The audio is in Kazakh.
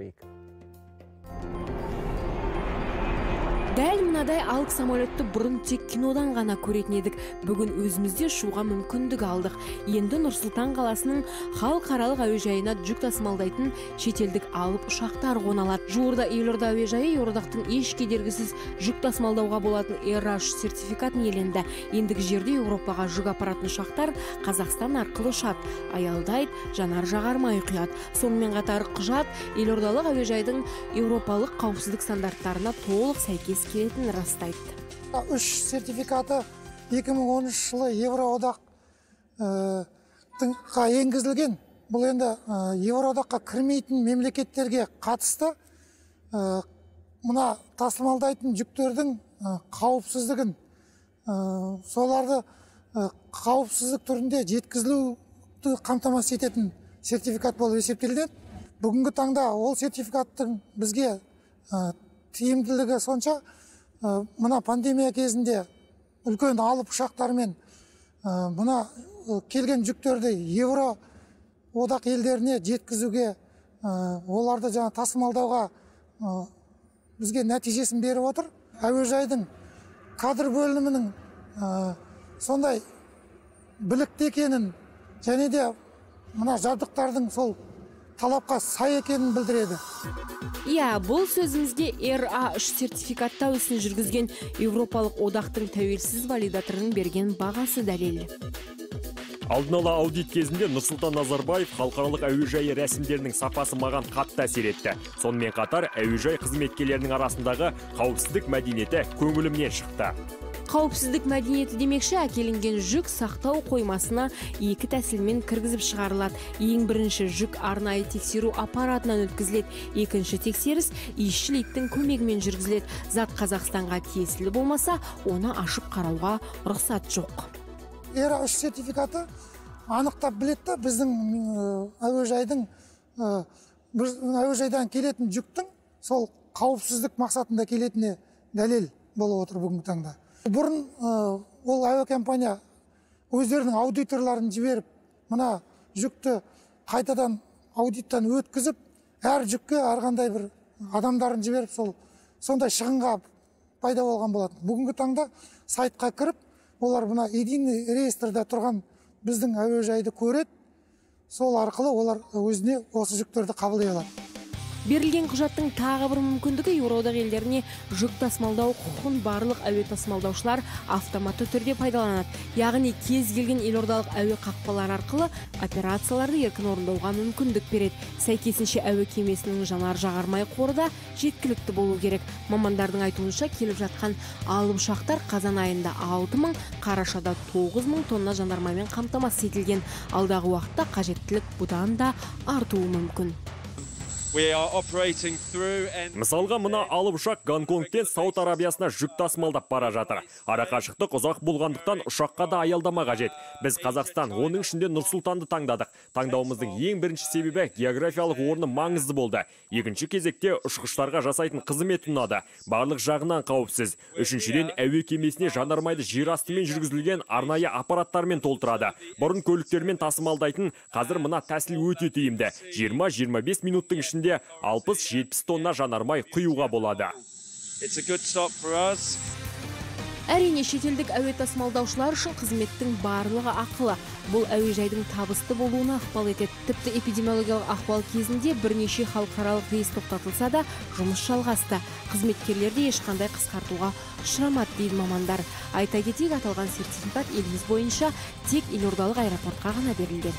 Көрейік. Дәл мынадай алып самолетті бұрын тек кинодан ғана көретін едік. Бүгін өзімізде ұшуға мүмкіндік алдық. Енді Нұр-Сұлтан қаласының халықаралық әуежайына жүк тасымалдайтын шетелдік алып ұшақтар қона алады. Жуырда елорда әуежайы Еуроодақтың еш кедергісіз жүк тасымалдауға болатын ERA 3 сертификатын иеленді. Ендігі жерде Еуропаға жүк апаратын ұшақтар Қазақстан арқылы ұшады, аялдайды, жанар жағармай құяды. Сонымен қатар құжат елордалық әуежайдың еуропалық қауіпсіздік стандарттарына толық сәйкес келетінін растайды. 3 сертификаты 2013 жылы Еуроодаққа енгізілген. Бұл енді Еуроодаққа кірмейтін мемлекеттерге қатысты мына тасымалдайтын жүктердің қауіпсіздігін, соларды қауіпсіздік түрінде жеткізілуді қамтамасыз ететін сертификат болып есептелінеді. Бүгінгі таңда ол сертификаттың бізге тиімділігі сонша, мына пандемия кезінде үлкен алып ұшақтармен мына келген жүктерді Евро одақ елдеріне жеткізуге, оларды жаңа тасымалдауға бізге нәтижесін беріп отыр. Әуежайдың кадр бөлімінің сондай білікті екенін және де мына жабдықтардың сол талапқа сай екенін білдіреді. Иә, бұл сөзімізге ERA 3 сертификаттау ісін жүргізген Еуропалық одақтың тәуелсіз валидаторының берген бағасы дәлел. Алдын ала аудит кезінде Нұрсұлтан Назарбаев халықаралық әуежайы рәсімдерінің сапасы маған қатты әсер етті. Сонымен қатар әуежай қызметкерлерінің арасындағы қауіпсіздік мәдениеті көңілімнен шықты. Қауіпсіздік мәдениеті демекші, әкелінген жүк сақтау қоймасына екі тәсілмен кіргізіп шығарылады. Ең бірінші жүк арнайы тексеру аппаратынан өткізіледі. Екінші тексеріс иісшіл иттің көмегімен жүргізіледі. Зат Қазақстанға тиесілі болмаса, оны ашып қарауға рұқсат жоқ. ERA 3 сертификаты анықтап біледі, біздің әуежайдың әуежайдан келетін жүктің сол қауіпсіздік мақсатында келетіне дәлел болып отыр бүгінгі таңда. Бұрын ол әуекомпания өздерінің аудиторларын жіберіп, мына жүкті қайтадан аудиттан өткізіп, әр жүкке әрқандай бір адамдарын жіберіп, сол сондай шығынға пайда болған болатын. Бүгінгі таңда сайтқа кіріп, олар мына единый реестрда тұрған біздің әуежайды көреді, сол арқылы олар өзіне осы жүктерді қабылдай алады. Берілген құжаттың тағы бір мүмкіндігі Еуроодақ елдеріне жүк тасымалдау құқығын барлық әуе тасымалдаушылар автоматты түрде пайдаланады. Яғни кез келген елордалық әуе қақпалары арқылы операцияларды еркін орындауға мүмкіндік береді. Сәйкесінше әуе кемесінің жанар жағармай қоры да жеткілікті болу керек. Мамандардың айтуынша, келіп жатқан алып ұшақтар қазан айында 6 мың, қарашада 9 мың тонна жанармаймен қамтамасыз етілген. Алдағы уақытта қажеттілік бұдан да артуы мүмкін. Мысалға, мына алып ұшақ Гонконгтен Сауд Арабиясына жүк тасымалдап бара жатыр. Ара қашықтық ұзақ болғандықтан ұшаққа да аялдама қажет. Біз Қазақстан, оның ішінде Нұр-Сұлтанды таңдадық. Таңдауымыздың ең бірінші себебі географиялық орны маңызды болды. Екінші кезекте ұшқыштарға жасайтын қызмет ұнады. Барлық жағынан қауіпсіз. Үшіншіден, әуе кемесіне жанармайды жер астымен жүргізілген арнайы аппараттармен толтырады. Бұрын көліктермен тасымалдайтын, қазір мына тәсіл өте тиімді. 20-25 минуттың ішінде 60-70 тонна жанармай құюға болады. Әрине, шетелдік әуе тасымалдаушылар үшін қызметтің барлығы ақылы. Бұл әуежайдың табысты болуына ықпал етеді. Тіпті эпидемиологиялық ахуал кезінде бірнеше халықаралық рейс тоқтатылса да, жұмыс жалғасты. Қызметкерлер де ешқандай қысқартуға ұшырамады, дейді мамандар. Айта кетейік, аталған сертификат еліміз бойынша тек елордалық аэропортқа ғана берілген.